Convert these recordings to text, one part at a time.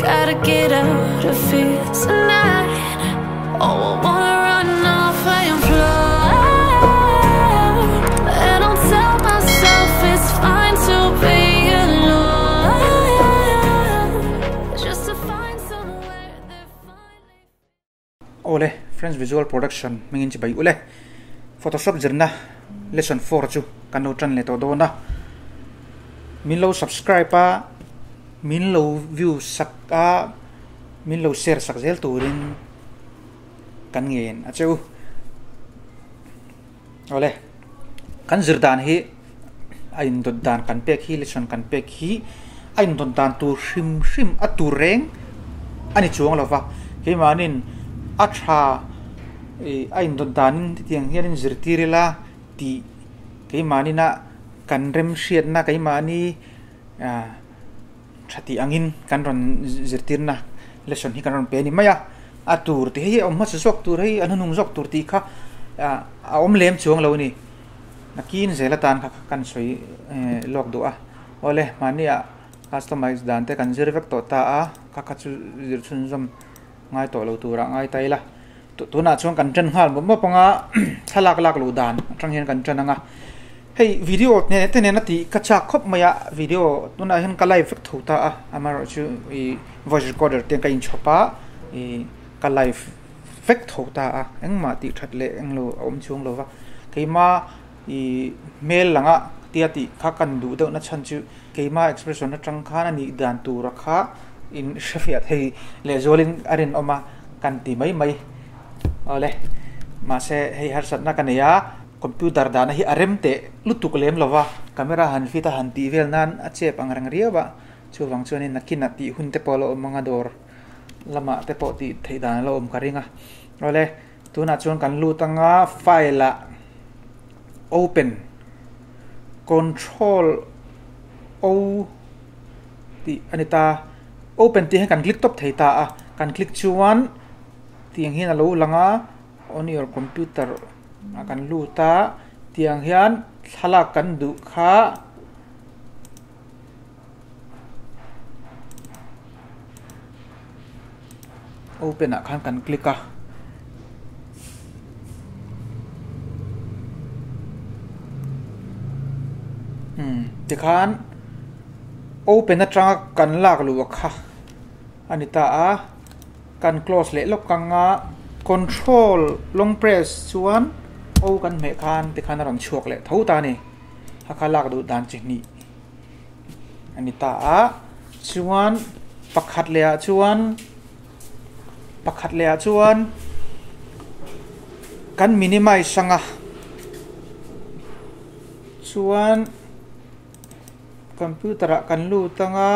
Gotta get out of here tonight. Oh, I wanna run off and fly. And I'll tell myself it's fine to be alone. Just to find somewhere that finally. Awle, Friends Visual Production hmingin chibai ule. Photoshop zirna lesson 4 chu kan lo tan leh tawh dawn a. Min lo subscribe a, min lo view sak a, min lo share sak zel turin kan ngen a che u. Awle, kan zir dan hi a indawt dan kan pek hi lesson kan pek hi a indawt dan tur hrim hrim a tur reng a ni chuang lo va. Keimahnin a tha ih a indawt danin hetiang hianin zirtir ila tih keimahnin a kan remhriatna keimahni ah tha tih angin kan rawn zirtirna lesson hi kan rawn pe a ni mai a. A tur tih hei hi a awm hmasa zawk tur hei a hnuhnung zawk tur tih kha ah a awm lem chuang lo a ni. Nakin zel atan kha kan sawi lawk duh a. Awle mahni ah customize dan te kan zir vek tawh ta a, kha kha chu zir chhunzawm ngai tawh lo turah ngai ta ila. Tunah chuan kan ṭan nghal mawp mawp ang a, thlalak lak luh dan atang hian kan ṭan ang a. Hei video te nena tih ka chak khawp mai a, video tunah hian ka live vek tho ta a, amaherawhchu ih voice recorder te ka inchhawp a, ih ka live vek tho ta a, engmah tih that leh englo a awm chuang lo va. Keima ih hmel langa tia tih kha kan duh deuh na chhan chu keima expression atang khan a nih dan tura kha in hrefiah thei lehzualin a rinawm a kan ti mai mai. Awle mahse hei harsatna ka nei a, computer dahna hi a rem teh lutuk lem lo va, camera han fit a han tih vel nan a chep ang reng riau a, chuvang chuanin nakin ah tih hun te pawh a la awm ang a dawr lamah te pawh tih theih dan a la awm ka ring a. Awle tunah chuan kan lut ang a file ah open control O tih a ni ta. Open tih hian kan click tawp thei ta a, kan click chuan tiang hian a lo lang a, on your computer ah kan lut a, tiang hian thlalak kan duh kha open ah khan kan click a. Umm tikhan open atanga kan lak luh kha a ni ta a, kan close leh lawk ang a, control long press chuan O kan hmeh khan tikhan a rawn chhuak leh tho ta a ni, a kha lak duh dan chi hnih. A ni ta a, chuan pakhat leh ah chuan pakhat leh ah chuan kan minimize ang a, chuan computer ah kan lut ang a,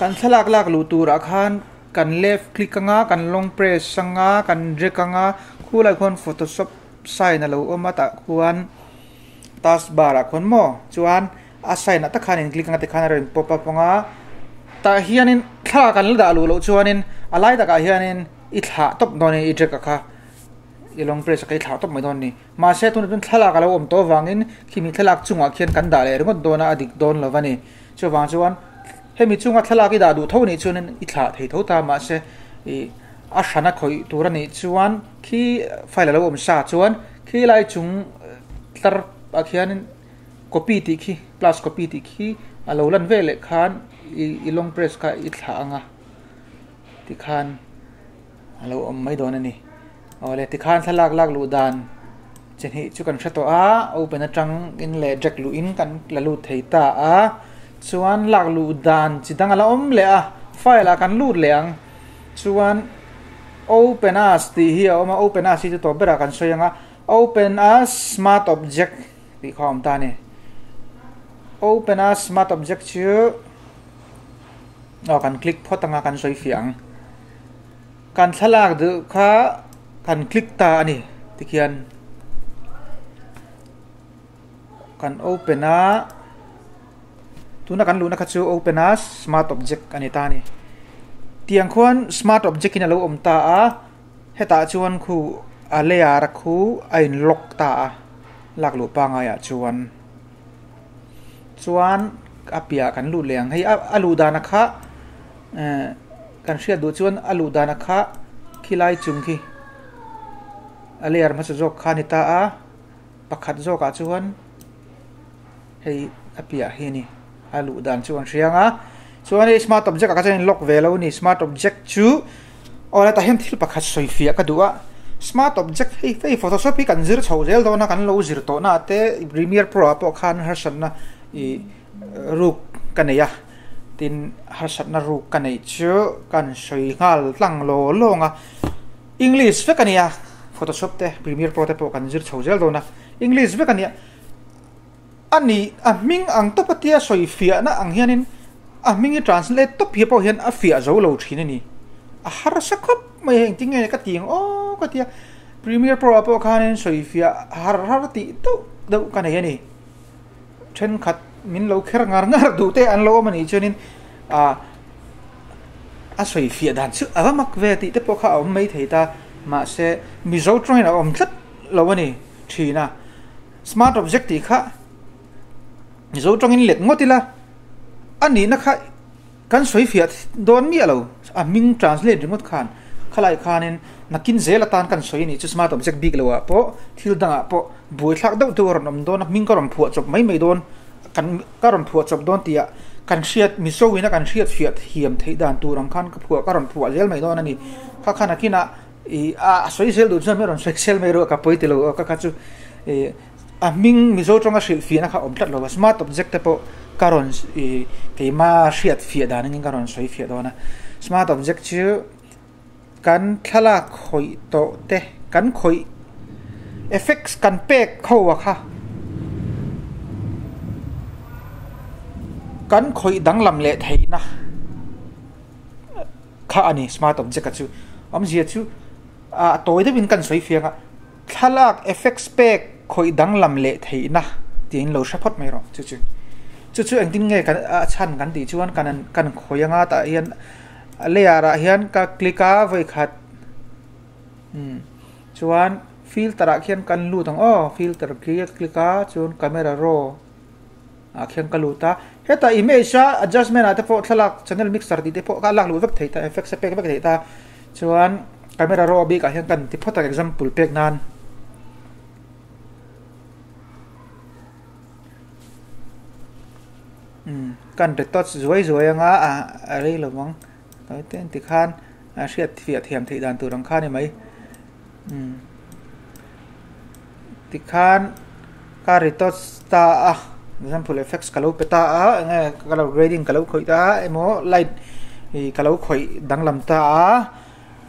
kan thlalak lak luh tur ah khan kan left click ang a, kan long press ang a, kan drag ang a, khulai khuan photoshop. Sign a lo awm a tah khuan task bar ah khuan maw chuan a sign ah tak khan in click anga tikhan a rawn pop up ang a tah hianin thla kan la dah luh loh chuanin a lai takah hianin i thlah tawp dawn a ni i drag a kha i long press a kha i thlah tawp mai dawn a ni mahse tunah chuan thlalak a lo awm tawh avangin khimi thlalak chungah khian kan dah leh ringawt dawn a a dik dawn lo a ni chuvang chuan hemi chunga thlalak i dah duh tho nih chuanin i thlah thei tho ta mahse ih a hrana khawih tur a nih chuan. Khi file a lo awm sa chuan khi lai chung tlar ah khianin copy tih khi plus copy tih khi a lo lan veleh khan i long press kha i thlah ang a tikhan a lo awm mai dawn a ni. Awle tikhan thlalak lak luh dan chi hnih chu kan hre tawh a open atang in leh drag luh in kan la lut thei ta a chuan lak luh dan chi dang a la awm leh a file ah kan lut leh ang chuan. Open as tih hi a awm a, open as hi chu tawp berah kan sawi ang a, open as smart object tih kha a awm ta a ni. Open as smart object chu aw kan click phawt ang a kan sawi fiah ang. Kan thlalak duh kha kan click ta a ni tikhian kan open a tuna kan luhna kha chu open a smart object a ni ta a ni tiang khuan smart object in a lo awm ta a hetah chuan khu a layer a khu a in lock ta a lak luh pangai ah chuan chuan. A piah kan lut leh ang hei a luh dana kha kan hriat duh chuan a luh dana kha khilai chung khi a layer hmasa zawk kha a ni ta a pakhat zawkah chuan hei a piah hi a ni a luh dan chu an hria ang a chuan hei smart object ah kha chuan in lock ve lo a ni smart object chu aw hetah hian thil pakhat sawi fiah ka duh a smart object hei hei photoshop hi kan zir chho zel dawn a kan lo zir tawh na ah te premiere pro ah pawh khan harsatna ih ruk ka nei a tin harsatna ruk ka neih chu kan sawi nghal tlang law lawng a english vek a nia photoshop te premiere pro te pawh kan zir chho zel dawn a english vek a nia a nih a hming ang tawp a tia sawi fiahna ang hianin a hming hi translate tawp hi pawh hian a fiah zo lo thin a ni a harsa khawp mai a engtin nge ka ti ang aw ka tia premiere pro ah pawh khanin sawi fiah har har tih deuh deuh ka nei a ni. Thenkhat min lo kher ngar ngar duh te an lo awm a nih chuanin ah a sawi fiah dan chu a va mak ve tih te pawh kha a awm mai thei ta mahse Mizo tawngin a awm tlat lo a ni thin a smart object tih kha Mizo tawngin let ngawt ila a nihna kha Kan sawi fiah dawn miah lo, a hming translate ringawt khan khalai khanin nakin zel atan kan sawi a nih chu smart object bik loah pawh thil dangah pawh buaithlak deuh deuh a rawn awm dawn a, hming ka rawn phuah chawp mai mai dawn, kan ka rawn phuah chawp dawn tihah kan hriat Mizo ina kan hriat fiah thiam theih dan tur ang khan ka phuah ka rawn phuah zel mai dawn a ni. Kha kha nakinah ih a sawi zel duh chuan mi rawn sawi zel mai ru a ka pawi ti lo a ka kha chu ih A hming Mizo tawnga hrilhfiahna kha a awm tlat lo a, smart object te pawh ka rawn ih keima hriatfiah dan angin ka rawn sawi fiah dawn a. Smart object chu kan thlalak khawih tawh te kan khawih effects kan pek ho a kha kan khawih danglam leh theihna kha a ni smart object a chu. Awmzia chu a tawi deuhin kan sawi fiang a. Thlalak effects pek khawih danglam leh theihna tiin lo hre phawt mai rawh chu chu. Chu chu engtin nge kan a chhan kan tih chuan kan kan khawi anga tah hian layer ah hian ka click a vawi khat umm chuan filter ah khian kan lut ang aw filter khi a click a chuan camera raw ah khian ka lut a hetah image a adjustment ah te pawh thlalak channel mixer tih te pawh kha a lak luh vek theih ta effects a pek vek theih ta chuan. Camera raw bikah hian kan ti phawt a example pek nan umm kan retouch zuai zuai anga a rei lo ang tawi te ti khan a hriat fiah thiam theih dan tur ang kha a ni mai umm tikhan ka retouch ta a example effects ka lo pe ta a enge ka lo grading ka lo khawih ta a emaw light ih ka lo khawih danglam ta a.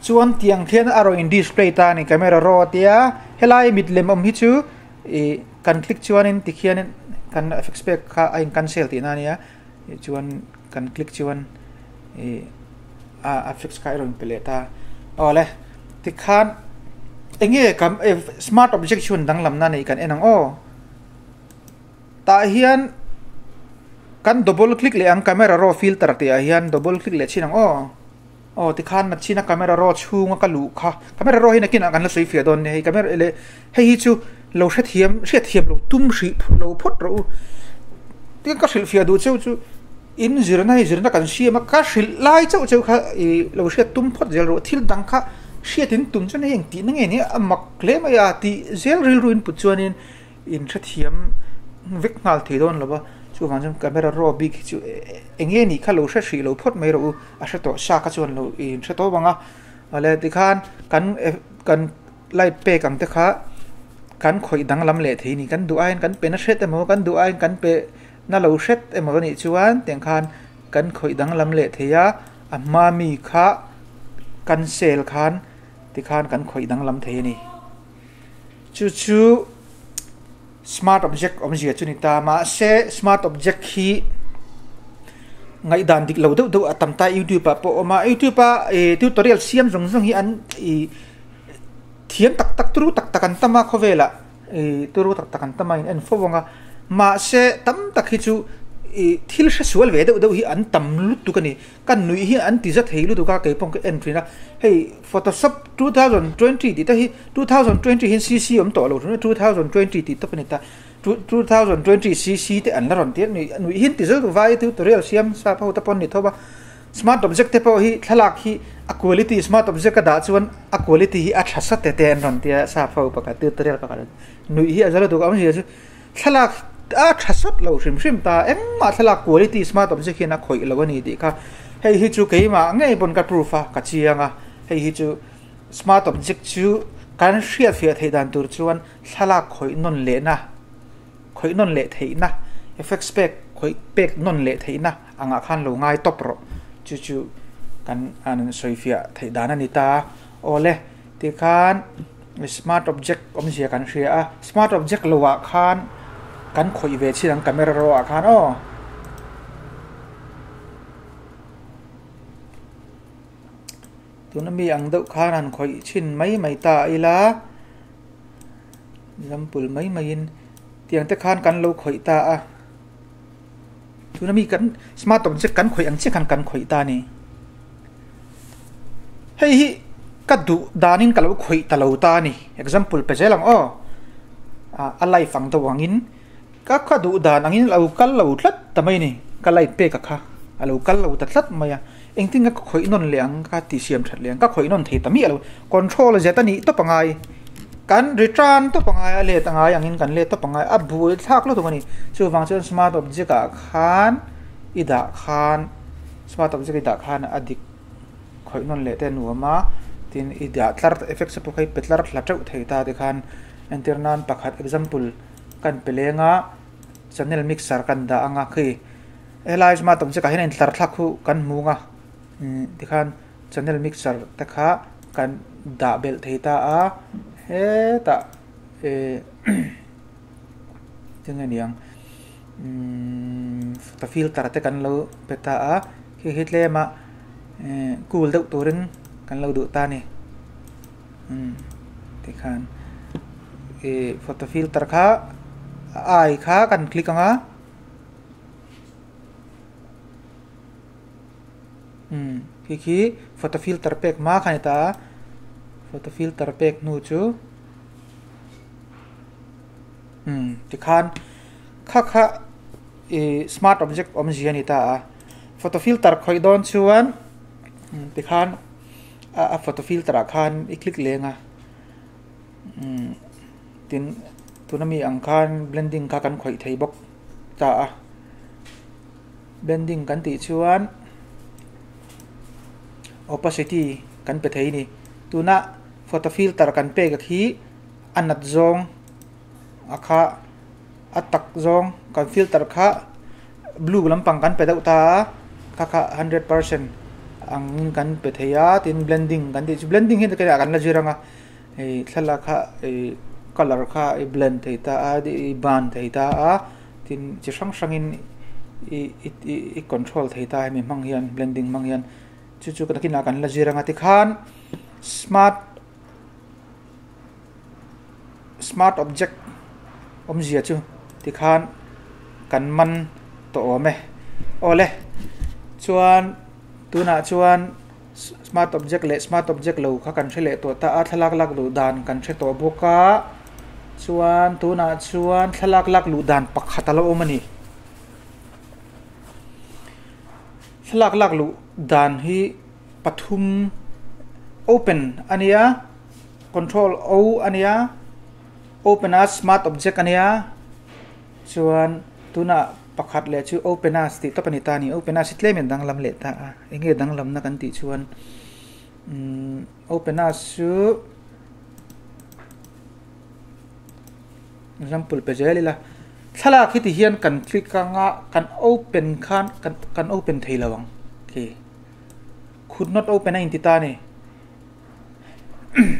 Chuan tiang khian a rawn in display ta a ni camera raw a tia helai mit lem awm hi chu ih kan click chuanin tikhianin kan effects pek kha a in cancel tihna a nia chuan kan click chuan ih a effects kha a rawn pe leh ta awle tikhan eng nge kan smart object chuan danglamna neih kan en ang aw tah hian kan double click leh ang camera raw filter tih ah hian double click leh chhin ang aw. Aw tikhan nachina camera raw chhunga ka luh kha camera raw hi nakinah kan la sawi fiah dawn nia hei camera leh hei hi chu lo hrethiam hriatthiam lo tum hrih lo phawt rawh u tin ka hrilh fiah duh cheu chu in zirna hei zirna kan siam a ka hrilh lai chauh chauh kha ih lo hriat tum phawt zel rawh thil dang kha hriatin tum chuan hei engtihna nge nia a mak hle mai a tih zel rilru in put chuanin. In hrethiam vek nghal thei dawn lo va, chuvang chuan camera raw bik hi chu eng nge nih kha lo hre hrih lo phawt mai rawh u, a hre tawh sa kha chuan lo in hre tawp ang a, awle tikhan kan kan light pek ang te kha kan khawih danglam leh thei a ni, kan duh aiin kan pe na hret emaw kan duh aiin kan pe na lo hret emaw anih chuan tiang khan kan khawih danglam leh thei a, a hma mi kha cancel khan tikhan kan khawih danglam thei a ni. Chu chu smart object awmzia chu ni ta mahse smart object hi ngaihdan dik lo deuh deuh a tam ta youtube ah pawh a awm a youtube a ih tutorial siam zawng zawng hi an ih thiam tak tak turu tak tak an tam a khawvelah ih turu tak tak an tam a in en fo ang a mahse tam tak hi chu. I thil hre sual ve deuh deuh hi an tam lutuk a ni. Ka nuih hi an ti za thei lutuk a, kei pawh ka en thin a. Hei Photoshop 2020 tih te hi 2020 hian CC awm tawh lo thin a, 2020 tih tawp a ni ta. 2020 CC te an la rawn ti a, nuih nuih hi an ti za lutuk vai tutorial siam sap ho te pawh an ni tho a. Smart object te pawh hi thlalak hi a quality smart object a dah chuan a quality hi a tha sa te te an rawn ti a, sap ho pakhat tutorial pakhat nuih hi a za lutuk a awmzia chu. Thlalak a tha sawt lo hrim hrim ta, engmah thlalak quality smart object hian a khawih lo a ni tih kha hei hi chu keimah ngei pawn ka proof a, ka chiang a, hei hi chu smart object chu kan hriatfiah theih dan tur chuan thlalak khawih nawn lehna, khawih nawn leh theihna, effects pek khawih pek nawn leh theihna angah khan lo ngai tawp rawh, chu chu kan sawifiah theih dan a ni ta. Awle tikhan. Smart object awmzia kan hria a, smart object lo ah khan kan khawih ve chin ang camera raw ah khan aw. Tuna mi ang deuh khan han khawih chin mai mai ta ila, example mai mai in tiang te khan kan lo khawih ta a. Tuna mi kan smart object kan khawih ang chiah khan kan khawih ta a ni. Hei hi ka duh danin ka lo khawih ta lo ta a ni. Example pe zel ang aw. A life ang deuh angin ka ka duh dan angin a lo kal lo tlat ta mai a ni. Ka light pek a kha a lo kal lo ta tlat mai a. Engtin nge ka khawih nawn leh ang ka tih siam that leh ang ka khawih nawn thei ta miah lo. Control zet a nih tawp a ngai. Kan return tawp a ngai a let a ngai angin kan let tawp a ngai. A buai thlak lutuk a ni. Chuvang chuan smart object ah khan i dah khan. Smart object i dah khan a dik khawih nawn leh te a nuam a, tin i dah tlar effects te pawh kha i pe tlar thla teuh thei ta tikhan entir nan pakhat example kan pe leng a, channel mixer kan dah ang a khi helai smart object ah hian a intlar thlak khu kan hmu ang a, tikhan channel mixer te kha kan dah belh thei ta a, hetah eh tinge niang. Umm filter te kan lo pe ta a khi hi tlem a eh cool deuh turin kan lo duh ta a ni umm tikhan ih photo filter kha a ai kha kan click ang a umm khi khi photo filter pek hma kha a ni ta a photo filter pek hnu chu. Umm tikhan kha kha ih smart object awmzia a ni ta a photo filter khawih dawn chuan tikhan a photo filter ah khan i click leng a umm tin tuna mi ang khan blending kha kan khawih thei bawk ta a blending kan tih chuan opacity kan pe thei a ni tuna photo filter kan pek a khi. A nat zawng a kha a tak zawng kan filter kha blue lampang kan pe deuh ta a kha kha 100% angin kan pe thei a tin blending kan tih chu blending hi ah kan la zir ang a hei thlalak kha ih colour kha i blend thei ta a i ban thei ta a tin chi hrang hrangin i i control thei ta hemi hmang hian blending hmang hian chu chu nakinah kan la zir ang a tikhan smart. Smart object awmzia chu tikhan kan man tawh awm e. Awle, chuan tunah chuan smart object leh smart object lo kha kan hre leh tawh ta a, thlalak lak luh dan kan hre tawh bawk a, chuan tunah chuan thlalak lak luh dan pakhat a lo awm a ni. Thlalak lak luh dan hi pathum open a nia control O a nia open a smart object a nia chuan tunah pakhat leh chu open a tih tawp a ni ta a ni open a hi tlem in danglam leh ta a eng nge danglamna kan tih chuan umm open a chu example pe zel ila thlalak hi ti hian kan click anga kan open khan kan open thei lo ang khi. Could not open a inti ta a ni.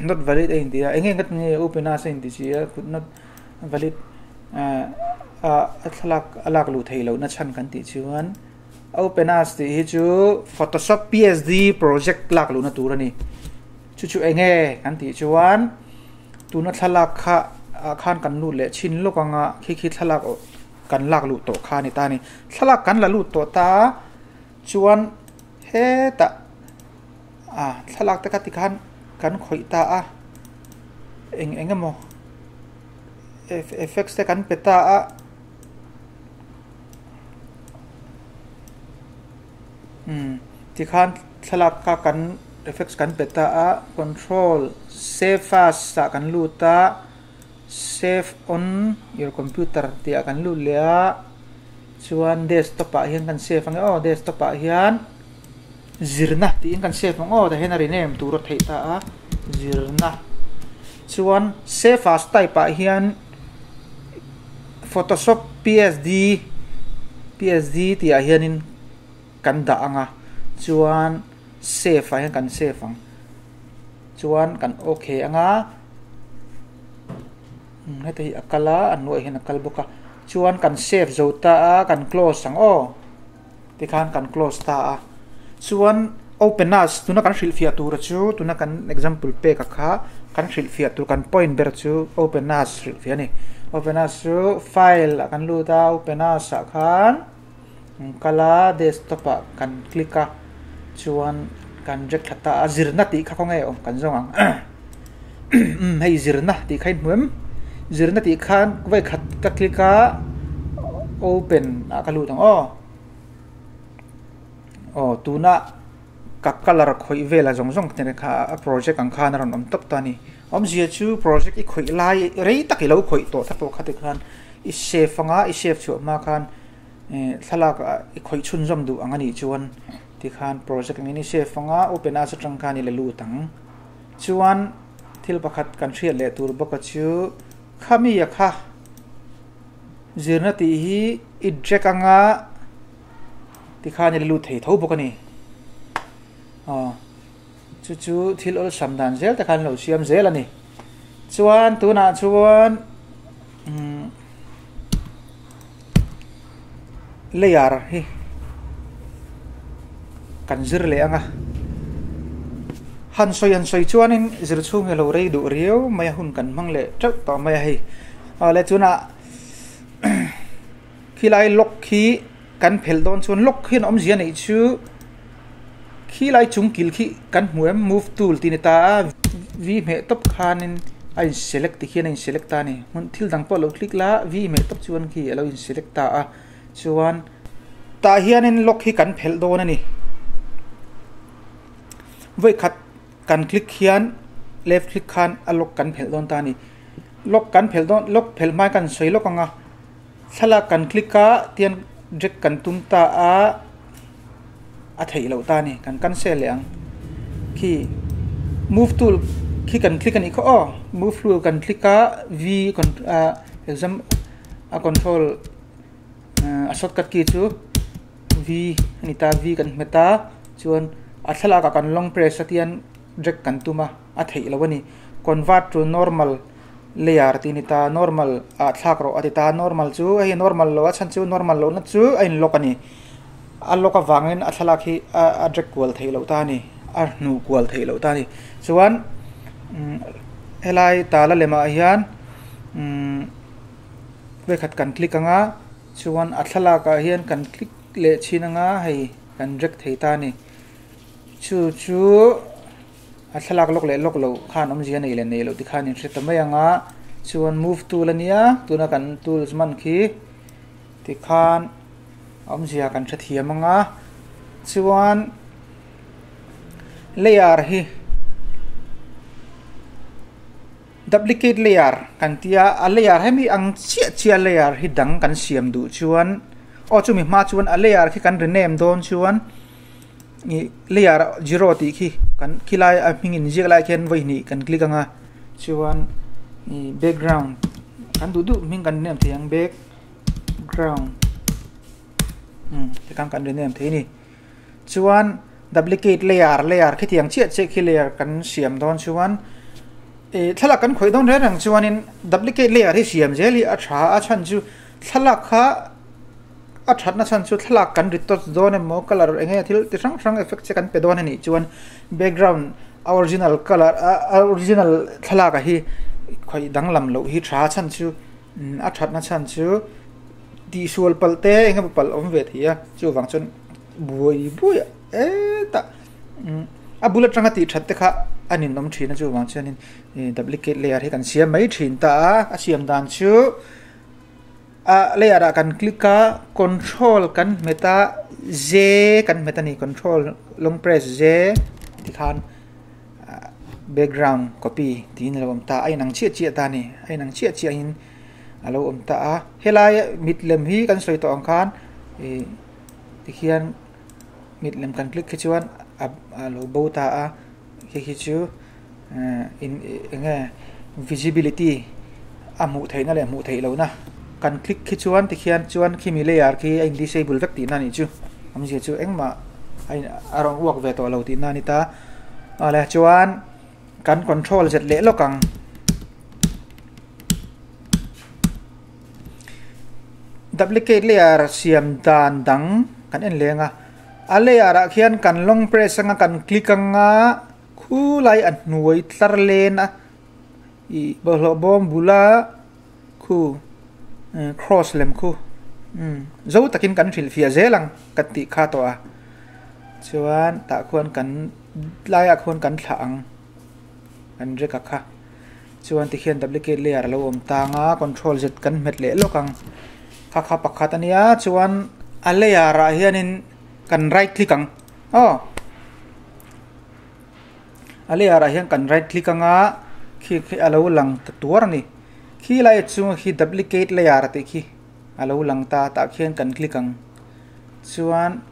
Not valid a inti a. Enge ngat nge open a sa inti si a could not valid a thlalak a lak luh theih loh na chhan kan tih chuan open as tih hi chu Photoshop PSD project lak luhna tur a ni. Chu chu enge kan tih chuan tuna thlalak kha ah khan kan lut leh chhin lawk anga khi khi thlalak. kan lak luh tawh kha a ni ta a ni. Thlalak kan la lut tawh ta a chuan hetah ah thlalak te kha tikhan kan khawih ta a eng eng emaw effects te kan pe ta a. Umm tikhan thlalak kha kan effects kan pe ta a control save as ah kan lut a save on your computer tih ah kan lut leh a chuan desktop ah hian kan save ang e aw desktop ah hian zirna tiin kan save ang aw tah hian a rename tur a theih ta a zirna chuan save as type ah hian. Photoshop psd psd tih ah hianin kan dah ang a chuan save ah hian kan save ang chuan kan ok ang a heta hi a kal a a hnuaiah hian a kal bawk a chuan kan save zo ta a kan close ang aw tikhan kan close ta a chuan open as tuna kan hrilhfiah tura chu tuna kan example pek a kha kan hrilhfiah tur kan point ber chu open as hrilhfiah a ni open as chu file ah kan lut a open as ah khan an kal a desktop ah kan click a chuan kan drag thla ta a zirna tih kha khawnge awm kan zawng ang hei zirna tih kha i hmu em zirna tih khan vawikhat ka click a open ah ka lut ang aw. Aw tuna ka colour khawih vel a zawng zawng te kha a project ang khan a rawn awm tawp ta a ni. Awmzia chu project i khawih lai rei tak i lo khawih tawh ta pawh kha tikhan i save anga i save chhuah hma khan eh thlalak ah i khawih chhunzawm duh ang a nih chuan tikhan project angin i save anga open as atang khan i la lut ang. Chuan thil pakhat kan hriat leh tur bawk a chu khami a kha zirna tih hi i drag anga. Tikhan i la lut thei tho bawk a ni. Aw, chu chu thil awlsam dan zel te khan lo siam zel a ni. Chuan tunah chuan umm layer hi kan zir leh ang a. Han sawi han sawi chuanin zir chhung hi a lo rei duh riau mai a, hun kan hmang leh teuh tawh mai a hei. Aw le tunah Khilai lock khi kan phelh dawn chuan lock hian awmzia neih chu khilai chung kil khi kan hmu em move tool tih a ni ta a v hmeh tawp khanin a in select ti khian a in select ta a ni hmun thil dang pawh a lo click la v hmeh tawp chuan khi a lo in select ta a chuan tah hianin lock hi kan phelh dawn a ni vawikhat kan click hian left click khan a lock kan phelh dawn ta a ni lock kan phelh dawn lock phelh hma kan sawi lawk ang a. Thlalak kan click a tian drag kan tum ta a a theih loh ta a ni kan cancel leh ang khi move tool khi kan click a nih kha aw move tool kan click a v ah exam a control a shortcut key chu v a ni ta v kan hmet a chuan a thlalak ah kan long press a tian drag kan tum a a theih loh a ni convert to normal. Layer tih a ni ta, normal ah thlak rawh a ti ta, normal chu hei normal lo a chhan chu normal lohna chu a in lock a ni, a lock avangin a thlalak hi a drag kual theih loh ta a ni, a hnuh kual theih loh ta a ni, chuan helai tala lemah hian umm vekhat kan click ang a chuan a thlalak ah hian kan click leh chhin ang a hei kan drag thei ta a ni, chu chu. A thlalak lawk leh lawk loh khan awmzia nei leh nei loh ti khan in hre ta mai ang a, chuan move tool a nia tuna kan tools hman khi tikhan awmzia kan hre thiam ang a, chuan layer hi duplicate layer kan tia a layer hemi ang chiah chiah layer hi dang kan siam duh chuan aw chumi hma chuan a layer khi kan rename dawn chuan. Ih layer zero tih khi kan khilai a hming in ziak lai khian vawi hnih kan click anga chuan ih background kan duh duh hming kan nem thei ang background umm tikhan kan rename thei a ni chuan duplicate layer layer khitiang chiah chiah khi layer kan siam dawn chuan ih thlalak kan khawih dawn reng reng chuanin duplicate layer hi siam zel hi a tha a chhan chu thlalak kha. A thatna chhan chu thlalak kan ri tawt dawn emaw colour eng nge thil ti hrang hrang effect che kan pe dawn a nih chuan background a original colour a original thlalak ah hi khawih danglam loh hi tha chhan chu a thatna chhan chu. Tihsual palh te eng emaw palh awm ve thei a, chuvang chuan buai buai e tah a bul atanga tih that te kha a ninawm thin a, chuvang chuanin duplicate layer hi kan siam mai thin ta a, a siam dan chu a layer ah kan click a control kan hmet a J kan hmet a ni control long press J tikhan background copy tiin a lo awm ta a, a inang chiah chiah ta a ni a inang chiah chiah in. A lo awm ta a, helai mit lem hi kan sawi tawh ang khan ih tikhian mit lem kan click khi chuan a a lo bo ta a, khi khi chu eh in eng nge visibility a hmuh theihna leh hmuh theih lohna kan click khi chuan tikhian chuan khimi layer khi a in disable vek tihna a nih chu awmzia chu engmah a in a rawn uak ve tawh lo tihna a ni ta awle chuan kan control zet leh lawk ang. Duplicate layer siam dan dang kan en leng a, a layer ah khian kan long press anga kan click anga khulai a hnuai tlar len a ih bawlhhlawh bawm bula khu cross lem khu umm zo takin kan hrilhfiah zel ang ka tih kha tawh a chuan tah khuan kan tlaiah khuan kan thlah ang kan rek a kha. Chuan tikhian duplicate layer a lo awm tang a, control z kan hmet leh lawk ang. Kha kha pakhat a nia, chuan a layer ah hianin kan right click ang. Aw. A layer ah hian kan right click ang a, khi khi a lo lang ta tuar a ni. Khi lai chu khi duplicate layer tih khi a lo lang ta, tah khian kan click ang. Chuan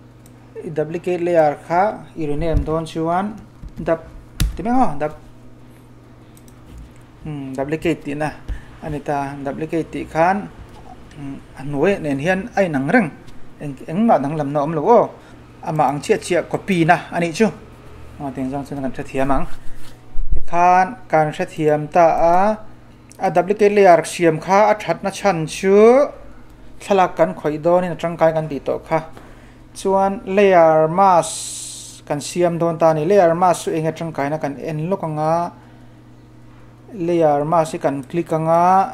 i duplicate layer kha i rename dawn chuan dup ti mai ang aw dup. Umm duplicate tihna a ni ta duplicate tih khan a hnuai nen hian a inang reng eng engmah danglamna a awm lo aw amah ang chiah chiah copy na a nih chu aw tiang zawng chuan kan hrethiam ang tikhan kan hrethiam ta a a duplicate layer siam kha a thatna chhan chu thlalak kan khawih dawnin a tangkai kan tih tawh kha chuan layer mask kan siam dawn ta a ni layer mask chu eng atangkaina kan en lawk ang a. Layer mask hi kan click anga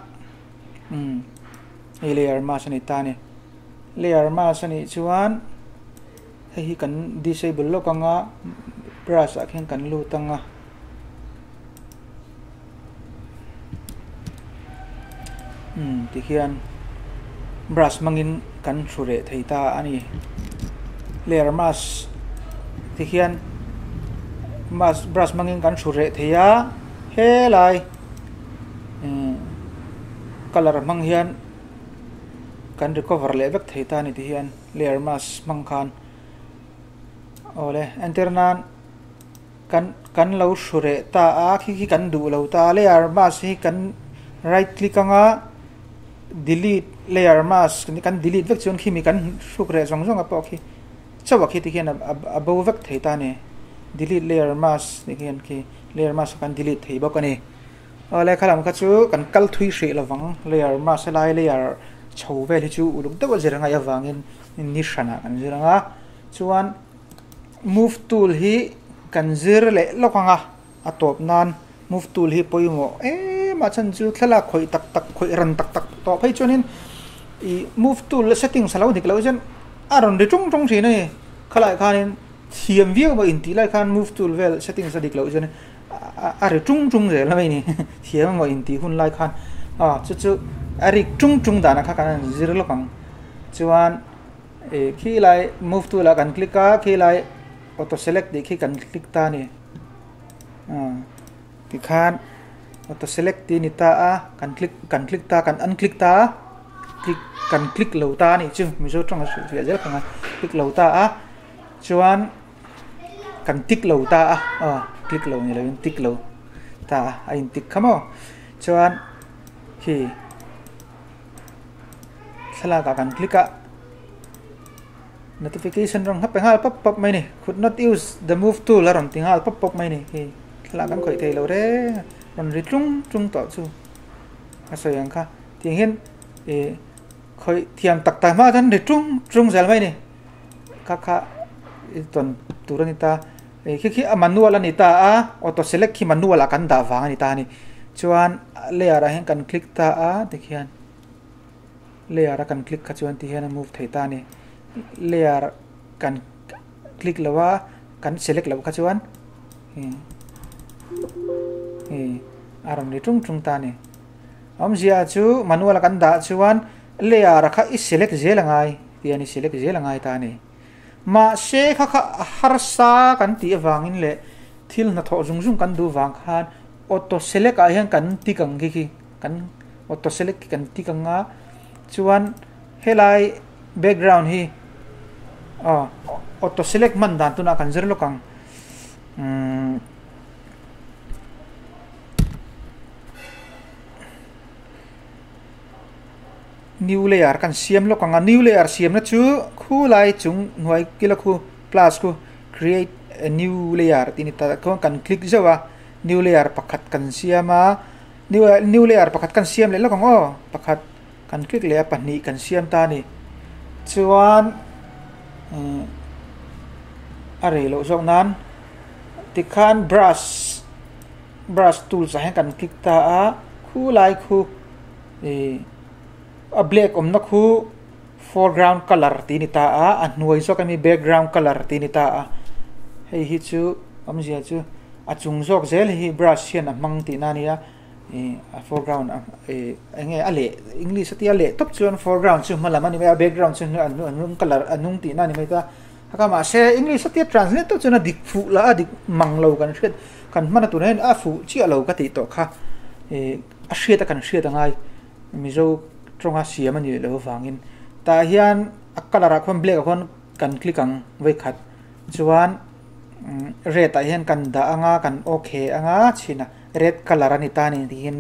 umm hei layer mask a ni ta a ni layer mask a nih chuan hei hi kan disable lawk anga brush ah khian kan lut anga umm tikhian brush hmangin kan hru reh thei ta a ni layer mask tikhian mask brush hmangin kan hru reh thei a helai ihh colour hmang hian kan recover leh vek thei ta a ni tihian layer mask hmang khan awle entir nan kan kan lo hru reh ta a khi khi kan duh lo ta a layer mask hi kan right click anga delete layer mask kan delete vek chuan khimi kan hruk reh zawng zawng a pawh khi chauh a khi ti khian a bo vek thei ta a ni delete layer mask tih khian khi layer mask kan delete thei bawk a ni awle khalam kha chu kan kal thui hrih lovang layer mask helai layer chho vel hi chu uluk deuh a zir angai avangin ni hranah kan zir anga chuan move tool hi kan zir leh lawk anga a tawp nan move tool hi pawimawh em a chhan chu thlalak khawih tak tak khawih ran tak tak tawh phei chuanin ih move tool settings a lo dik loh chuan a rawn ri tung tung thin a ni khalai khanin thiam viau maw intih lai khan move tool vel settings a dik loh chuan a ri tung tung zel mai a ni thiam emaw intih hun lai khan aw chu chu a rik tung tung danah kha kan han zir lawk ang chuan ih khilai move tool ah kan click a khilai auto select tih khi kan click ta a ni. Tikhan auto select tih a ni ta a kan click kan click ta kan unclick ta a click kan click lo ta a nih chu mizo tawng a hrilh fiah zel kha click lo ta a chuan kan tick lo ta a aw click lo ni lovin tick lo ta a a in tick kha maw chuan khi thlalak ah kan click a. Notification rawn hap nghal pawp pawp mai a ni. Could not use the move tool a rawn ti nghal pawp pawp mai a ni. Hei thlalak kan khawih thei lo reng a, rawn ri tlung tlung tawh chu a sawi ang kha. Tiang hian ih khawih thiam tak tak hma chuan ri tlung tlung zel mai a ni. Kha kha i tawn tur a ni ta. Ih khi khi a manual a ni ta a, auto select khi manual ah kan dah vang a ni ta a ni. Chuan layer ah hian kan click ta a tikhian. Layer a kan click kha chuan ti hian a move thei ta a ni. Layer kan click lo a, kan select loh kha chuan hei a rawn ri tung tung ta a ni. Awmzia chu manual a kan dah chuan layer a kha i select zel a ngai tihian i select zel a ngai ta a ni. Mahse kha kha a harsa kan tih avangin leh thil hnathawh zung zung kan duh vang khan auto select ah hian kan tik ang khi khi kan auto select khi kan tik ang a chuan helai background hi aw auto select hman dan tunah kan zir lawk ang umm. New layer kan siam lawk ang a, new layer siamna chu khu lai chung hnuai kila khu plus khu create a new layer tih a ni ta khaw kan click zeuh a new layer pakhat kan siam a new new layer pakhat kan siam leh lawk ang aw pakhat kan click leh a pahnih kan siam ta a ni chuan ihh a rei loh zawk nan tikhan brush brush tools ah hian kan click ta a khu lai khu ih a black awmna khu foreground colour tih a ni ta a a hnuai zawk ami background colour tih a ni ta a hei hi chu awmzia chu a chung zawk zel hi brush hian a hmang tihna a nia ih a foreground a ih eng nge a leh english a tia leh tawp chuan foreground chu hma lam a ni mai a background chu a hnung colour a hnung tihna a ni mai ta a mahse english a tia translate tawp chuan a dik fuh lah a dik mang lo kan hriat kan hman a tur hian a fuh chiah lo ka tih tawh kha ih. A hriat a kan hriat a ngai Mizo tawnga siam a nih loh avangin tah hian a colour ah khuan black ah khuan kan click ang vawikhat chuan red ah hian kan dah anga kan okay anga chhin a red colour a ni ta a ni tiin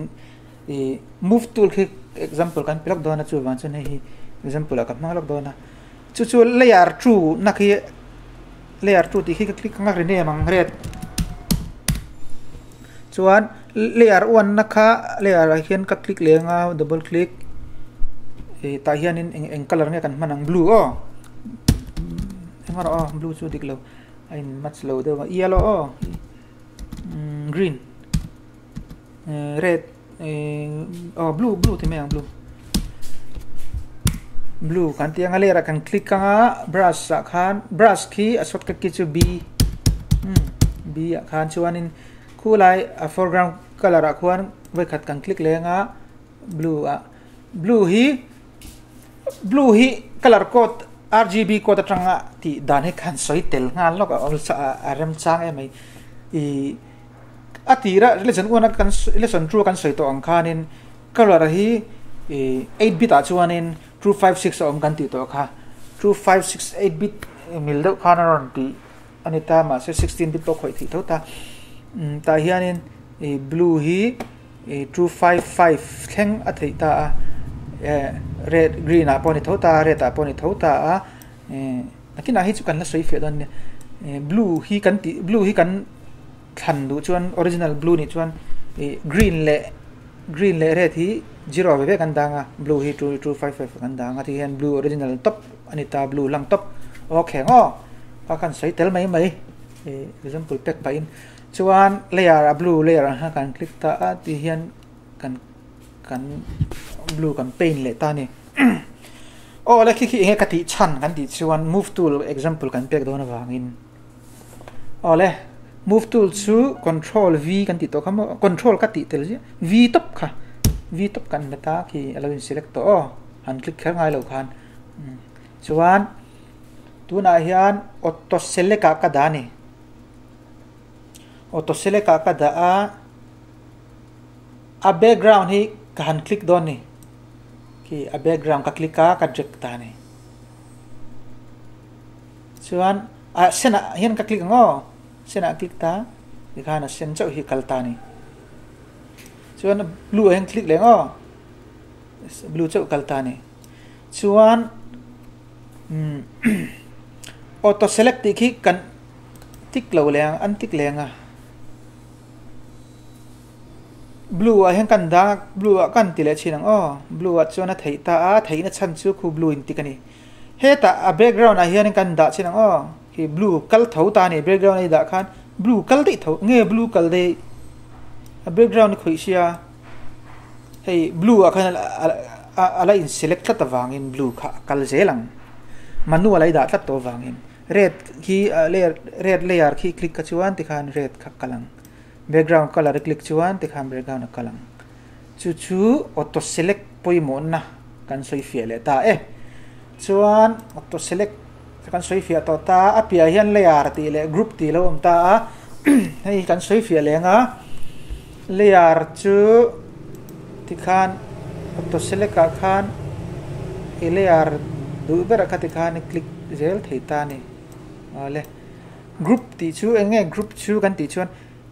ih move tool khi example kan pe lawk dawn a chuvang chuan hei hi example ah ka hmang lawk dawn a chu chu layer two na khi layer two tih khi ka click anga rename ang red. Chuan layer one na kha layer ah hian ka click leh anga double click ih tah hianin eng eng colour nge kan hman ang blue aw eng erawh aw blue chu dik lo a in match lo deuh a yellow aw umm green red aw blue blue ti mai ang blue blue kan tih anga layer ah kan click anga brush ah khan brush khi a shortcut key chu b umm b ah khan chuanin khulai a foreground colour ah khuan vawikhat kan click leh anga blue ah blue hi blue hi colour code rgb code atanga tih dan hi khan sawi tel nghal lawk a a remchang em mai ih a tira lesson one a kan lesson two a kan sawi tawh ang khanin colour hi ih 8 bit ah chuanin 256 a awm kan tih tawh kha 256 8 bit mil deuh khan a rawn tih. A ni ta mahse 16 bit pawh khawih theih tho ta umm tah hianin ih blue hi ih 255 thleng a theih ta a eh red green ah pawh a ni tho ta a red ah pawh a ni tho ta a eh nakinah hi chu kan la sawi fiah dawn nia eh blue hi kan tih blue hi kan thlan duh chuan original blue nih chuan ih green leh green leh red hi zero ve ve kan dang a blue hi 255 kan dang a tihian blue original top a ni ta blue lang top okay ang aw. A kan sawi tel mai mai ih example pek pahin chuan layer a blue layer ang khan kan click ta a ti hian kan kan blue kan paint leh ta a ni aw le khi khi eng nge ka tih chhan kan tih chuan move tool example kan pek dawn avangin aw le move tool chu control v kan tih tawh kha maw control ka tih tel ziah v tawp kha v tawp kan la ta khi a lo in select tawh aw han click kher ngai lo khan chuan. Tunah hian auto select ah ka dah a ni. Auto select ah ka dah a, a background hi ka han click dawn a ni. Khi a background ka click a ka drag ta a ni. Chuan a senah hian ka click ang aw, senah click ta tikhan a sen chauh hi kal ta a ni. Chuan blue ah hian click leh ang aw, blue chauh kal ta a ni. Chuan. Auto select tih khi kan tick lo leh ang an tick leh ang a blue ah hian kan dang a blue ah kan ti leh thin ang aw blue ah chuan a theih ta a theihna chhan chu khu blue in tick a ni hetah a background ah hian kan dah thin ang aw khi blue kal tho ta a ni background a i dah khan blue kal daih tho nge blue kal daih a background i khawih sia hei blue ah khan. a la in select tlat avangin blue kha a kal zel ang. Manual a i dah tlat tawh avangin red khi layer red layer khi click kha chuan tikhan red kha kal ang. Background colour i click chuan tikhan background a kal ang. Chu chu auto select pawimawhna kan sawi fiah leh ta e. Chuan auto select kan sawi fiah tawh ta a, a piah hian layer tih leh group tih lo awm ta a, hei kan sawi fiah leng a, layer chu tikhan auto select ah khan i layer duh berah kha tikhan i click zel thei ta a ni. Awle group tih chu eng nge group chu kan tih chuan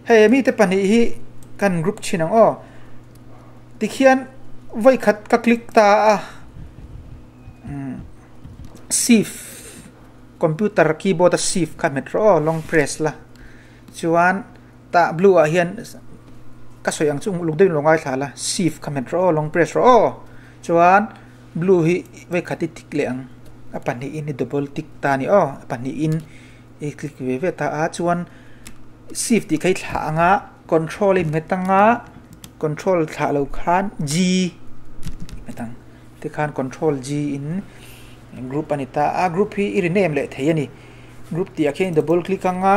hei mite pahnih hi kan group thin ang aw. Tikhian vawi khat ka click ta a, shift computer keyboard a shift kha hmet rawh aw long press la chuan tah blue ah hian ka sawi ang chu luk deuhin lo ngaithla la shift kha hmet rawh aw long press rawh aw chuan blue hi vawi khat i tick leh ang a pahnih in i double tick ta a ni aw a pahnih in i click ve ve ta a chuan shift tih kha i thlah ang a. Control i hmet anga control thlah lo khan G i hmet ang tikhan control G in group a ni ta a group hi i rename leh thei a ni group tih ah khian i double click anga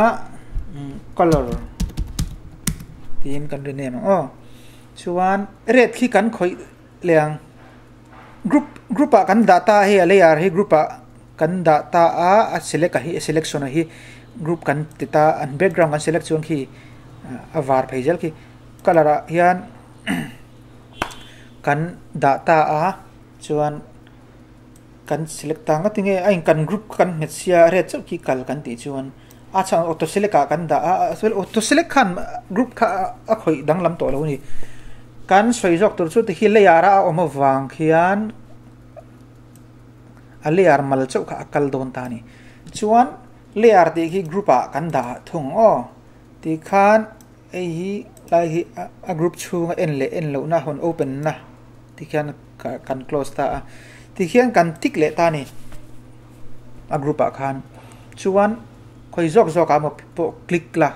colour tiin kan rename ang aw chuan red khi kan khawih leh ang group group ah kan dah ta a hei a layer hi group ah kan dah ta a a select a hi a selection a hi group kan ti ta an background kan select chuan khi a var phei zel khi colour ah hian kan dah ta a chuan kan select ta ngawt enge a in kan group kan nghet sia red chauh khi kal kan tih chuan a chhan auto select ah kan dah a auto select khan group kha a khawih danglam tawh lo a ni kan sawi zawk tur chu tikhi layer a awm avang khian. A layer mal chauh kha a kal dawn ta a ni. Chuan layer tih khi group ah kan dah thung aw. Ti khan hei hi lai hi a group chhunga en leh en lohna hawn open na ti khian kan close ta a. Ti khian kan tick leh ta a ni a group ah khan. Chuan khawi zawk zawk ah emaw pawh click la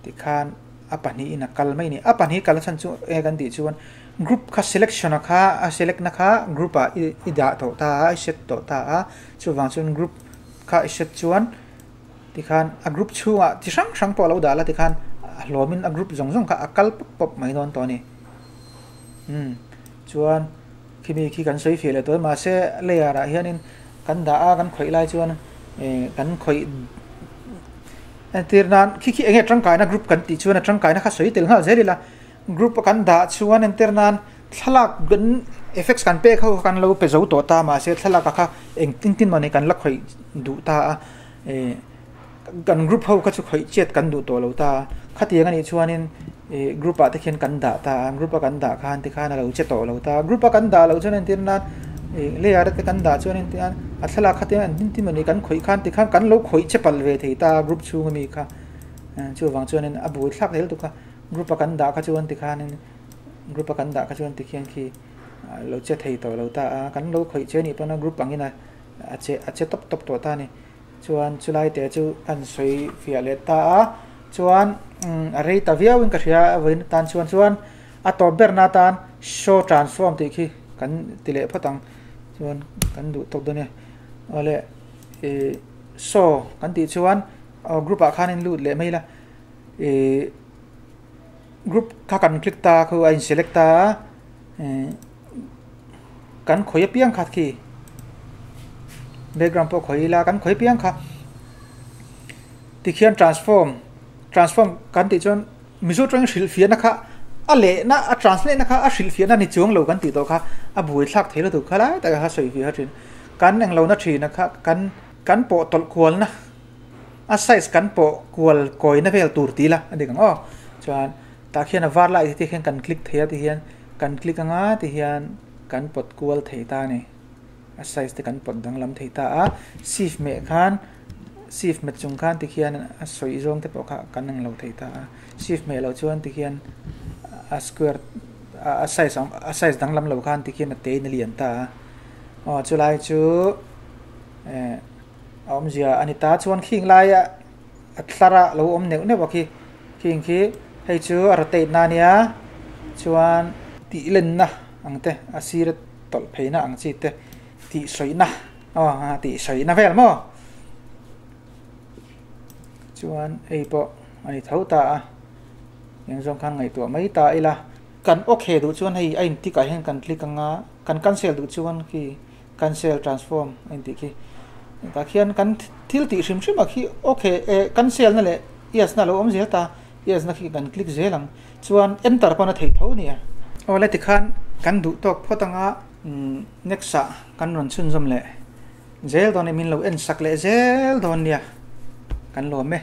ti khan a pahnih in a kal mai a ni. A pahnih kal chhan chu eng kan tih chuan Group kha selection a kha a select na kha group ah i dah tawh ta a i set tawh ta a chuvang chuan group kha i set chuan tikhan a group chhungah chi hrang hrang pawh a lo dah la tikhan a hlawmin a group zawng zawng kha a kal pawp pawp mai dawn tawh a ni umm chuan khimi khi kan sawi fiah leh tawh mahse layer ah hianin kan dah a kan khawih lai chuan eh kan khawih entir nan khi khi eng nge tangkaina group kan tih chuan a tangkaina kha sawi tel nghal zel ila. Group a kan dah chuan entir nan thlalak kan effects kan pek ho kha kan lo pe zo tawh ta mahse thlalak a kha eng tin tin mawni kan la khawih duh ta a eh kan group ho kha chu khawih chiat kan duh tawh lo ta a khatiang anih chuanin eh group ah te khian kan dah ta a group a kan dah khan tikhan a lo che tawh lo ta a group a kan dah loh chuan entir nan eh layer te kan dah chuan entir nan a thlalak kha te eng tin tin mawni kan khawih khan tikhan kan lo khawih che palh ve thei ta a group chhung ami kha chuvang chuanin a buaithlak zel tuk a. Group a kan dah kha chuan tikhanin group a kan dah kha chuan tikhian khi lo che thei tawh lo ta a, kan lo khawih che anih pawn a group angin a a che a che tawp tawp tawh ta a ni. Chuan chulai te chu an sawi fiah leh ta a, chuan a rei ta viau in ka hria a vawiin atan chuan chuan a tawp berna atan show transform tih khi kan ti leh phawt ang chuan kan duh tawk dawn e. Awle ih show kan tih chuan group ah khan in lut leh mai la. Ih group kha kan click ta khu a in select ta a ih kan khawi apiang kha khi background pawh khawi ila kan khawi apiang kha tikhian transform transform kan tih chuan mizo tawngin hrilhfiahna kha a lehna a translate na kha a hrilhfiahna ni chuang lo kan tih tawh kha a buaithlak thei lutuk kha lai takah kha sawi ve a thin kan englo na thin a kha kan kan pawh tawlh kualna. A size kan pawh kual kawina vel tur ti ila a dik ang aw. Chuan tah khian a var lai te khian kan click thei a ti hian kan click anga ti hian kan pawt kual thei ta a ni. A size te kan pawt danglam thei ta a. Shift meh khan shift met chung khan ti khian a sawi zawng te pawh kha kan ang lo thei ta a. Shift meh loh chuan ti khian a square a size a size danglam lo khan ti khian a te in a lian ta a. Aw chulai chu eh. A awmzia a ni ta chuan khing laia a tlar a lo awm neuh neuh a khi khing khi hei chu a rotate na ania chuan tih lenna. Ang te a sir tawlh pheina ang chi te tih sawina aw a tih sawina vel maw chuan hei pawh a ni tho ta a eng zawng khan ngaihtuah mai ta ila kan okay duh chuan hei a in tick ah hian kan click anga kan cancel duh chuan khi cancel transform a intih khi tah khian kan thil tih hrim hrim ah khi okay eh cancel na leh yes na alo awm zel ta yes na khi kan click zel ang chuan enter pawn a theih tho nia. Awle tikhan kan duh tawk phawt anga next ah kan rawn chhunzawm leh zel dawn e min lo en sak leh zel dawn nia kan lawm e.